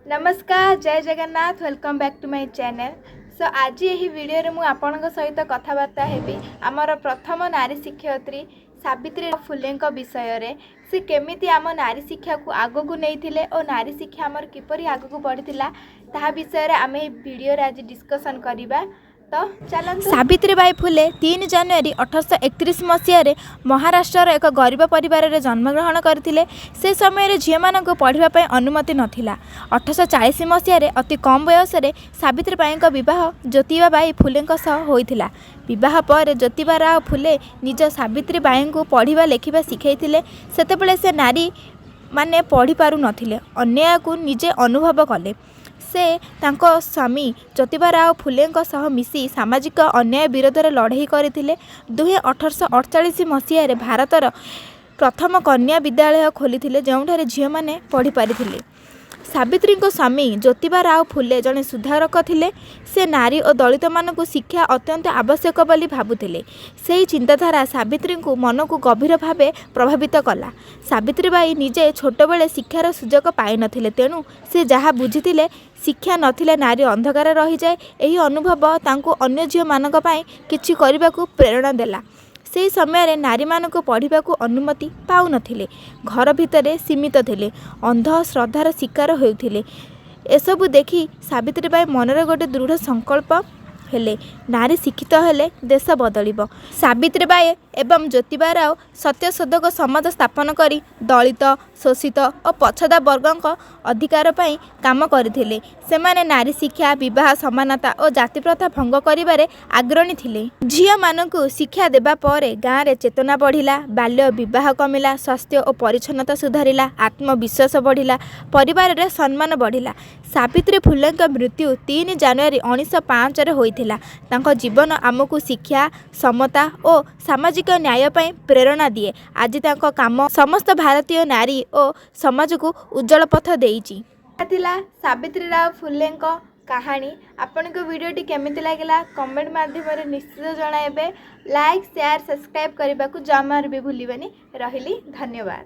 ନମସ୍କାର, ଜୟ Jagannath. Welcome back to my channel. So ଆଜି ଏହି ଭିଡ଼ିଓରେ ମୁଁ ଆପଣଙ୍କ ସହିତ କଥାବାର୍ତ୍ତା ହେବି ଆମର ପ୍ରଥମ ନାରୀ ଶିକ୍ଷୟିତ୍ରୀ ସାବିତ୍ରୀ ଫୁଲେଙ୍କ ବିଷୟରେ। ସେ କେମିତି ଆମ ନାରୀ ଶିକ୍ଷାକୁ ଆଗକୁ ନେଇଥିଲେ ଓ ନାରୀ ଶିକ୍ଷା ଆମର କିପରି ଆଗକୁ ବଢ଼ିଥିଲା, ତାହା ବିଷୟରେ ଆମେ ଏହି ଭିଡ଼ିଓରେ ଆଜି ଡିସ୍କସନ୍ କରିବା। ତ ଚାଲନ୍ତୁ। ସାବିତ୍ରୀବାଇ ଫୁଲେ 3 ଜାନୁଆରୀ 1831 ମସିହାରେ ମହାରାଷ୍ଟ୍ରର ଏକ ଗରିବ ପରିବାରରେ ଜନ୍ମଗ୍ରହଣ କରିଥିଲେ। ସେ ସମୟରେ ଝିଅମାନଙ୍କୁ ପଢ଼ିବା ପାଇଁ ଅନୁମତି ନଥିଲା। 1840 ମସିହାରେ ଅତି କମ୍ ବୟସରେ ସାବିତ୍ରୀବାଈଙ୍କ ବିବାହ ଜ୍ୟୋତିବା ବାଇ ଫୁଲେଙ୍କ ସହ ହୋଇଥିଲା। ବିବାହ ପରେ ଜ୍ୟୋତିବା ରାଓ ଫୁଲେ ନିଜ ସାବିତ୍ରୀବାଈଙ୍କୁ ପଢ଼ିବା ଲେଖିବା ଶିଖାଇଥିଲେ। ସେତେବେଳେ ସେ ନାରୀ ମାନେ ପଢ଼ି ପାରୁନଥିଲେ, ଅନ୍ୟାୟକୁ ନିଜେ ଅନୁଭବ କଲେ। ସେ ତାଙ୍କ ସ୍ୱାମୀ ଜ୍ୟୋତିବା ରାଓ ଫୁଲେଙ୍କ ସହ ମିଶି ସାମାଜିକ ଅନ୍ୟାୟ ବିରୋଧରେ ଲଢ଼େଇ କରିଥିଲେ। ଦୁହେଁ 1848 ମସିହାରେ ଭାରତର ପ୍ରଥମ କନ୍ୟା ବିଦ୍ୟାଳୟ ଖୋଲିଥିଲେ, ଯେଉଁଠାରେ ଝିଅମାନେ ପଢ଼ିପାରିଥିଲେ। ସାବିତ୍ରୀଙ୍କ ସ୍ୱାମୀ ଜ୍ୟୋତିବା ରାଓ ଫୁଲେ ଜଣେ ସୁଧାରକ ଥିଲେ। ସେ ନାରୀ ଓ ଦଳିତମାନଙ୍କୁ ଶିକ୍ଷା ଅତ୍ୟନ୍ତ ଆବଶ୍ୟକ ବୋଲି ଭାବୁଥିଲେ। ସେହି ଚିନ୍ତାଧାରା ସାବିତ୍ରୀଙ୍କୁ ମନକୁ ଗଭୀର ଭାବେ ପ୍ରଭାବିତ କଲା। ସାବିତ୍ରୀବାଈ ନିଜେ ଛୋଟବେଳେ ଶିକ୍ଷାର ସୁଯୋଗ ପାଇନଥିଲେ। ତେଣୁ ସେ ଯାହା ବୁଝିଥିଲେ, ଶିକ୍ଷା ନଥିଲେ ନାରୀ ଅନ୍ଧକାର ରହିଯାଏ। ଏହି ଅନୁଭବ ତାଙ୍କୁ ଅନ୍ୟ ଝିଅମାନଙ୍କ ପାଇଁ କିଛି କରିବାକୁ ପ୍ରେରଣା ଦେଲା। ସେହି ସମୟରେ ନାରୀମାନଙ୍କୁ ପଢ଼ିବାକୁ ଅନୁମତି ପାଉନଥିଲେ, ଘର ଭିତରେ ସୀମିତ ଥିଲେ, ଅନ୍ଧ ଶ୍ରଦ୍ଧାର ଶିକାର ହେଉଥିଲେ। ଏସବୁ ଦେଖି ସାବିତ୍ରୀବାଈ ମନରେ ଗୋଟେ ଦୃଢ଼ ସଂକଳ୍ପ ହେଲେ, ନାରୀ ଶିକ୍ଷିତ ହେଲେ ଦେଶ ବଦଳିବ। ସାବିତ୍ରୀବାଈ ଏବଂ ଜ୍ୟୋତିବା ରାଓ ସତ୍ୟଶୋଧକ ସମାଜ ସ୍ଥାପନ କରି ଦଳିତ, ଶୋଷିତ ଓ ପଛୁଆ ବର୍ଗଙ୍କ ଅଧିକାର ପାଇଁ କାମ କରିଥିଲେ। ସେମାନେ ନାରୀ ଶିକ୍ଷା, ବିବାହ ସମାନତା ଓ ଜାତିପ୍ରଥା ଭଙ୍ଗ କରିବାରେ ଅଗ୍ରଣୀ ଥିଲେ। ଝିଅମାନଙ୍କୁ ଶିକ୍ଷା ଦେବା ପରେ ଗାଁରେ ଚେତନା ବଢ଼ିଲା, ବାଲ୍ୟ ବିବାହ କମିଲା, ସ୍ୱାସ୍ଥ୍ୟ ଓ ପରିଚ୍ଛନ୍ନତା ସୁଧାରିଲା, ଆତ୍ମବିଶ୍ୱାସ ବଢ଼ିଲା, ପରିବାରରେ ସମ୍ମାନ ବଢ଼ିଲା। ସାବିତ୍ରୀ ଫୁଲେଙ୍କ ମୃତ୍ୟୁ 3 ଜାନୁଆରୀ 1905ରେ ହୋଇଥିଲା। ତାଙ୍କ ଜୀବନ ଆମକୁ ଶିକ୍ଷା, ସମତା ଓ ସାମାଜିକ ନ୍ୟାୟ ପାଇଁ ପ୍ରେରଣା ଦିଏ। ଆଜି ତାଙ୍କ କାମ ସମସ୍ତ ଭାରତୀୟ ନାରୀ ଓ ସମାଜକୁ ଉଜ୍ଜଳ ପଥ ଦେଇଛି। ଥିଲା ସାବିତ୍ରୀ ରାଓ ଫୁଲେଙ୍କ କାହାଣୀ। ଆପଣଙ୍କୁ ଭିଡ଼ିଓଟି କେମିତି ଲାଗିଲା, କମେଣ୍ଟ ମାଧ୍ୟମରେ ନିଶ୍ଚିତ ଜଣାଇବେ। ଲାଇକ୍, ସେୟାର, ସବସ୍କ୍ରାଇବ୍ କରିବାକୁ ଜମାରୁ ବି ଭୁଲିବେନି। ରହିଲି, ଧନ୍ୟବାଦ।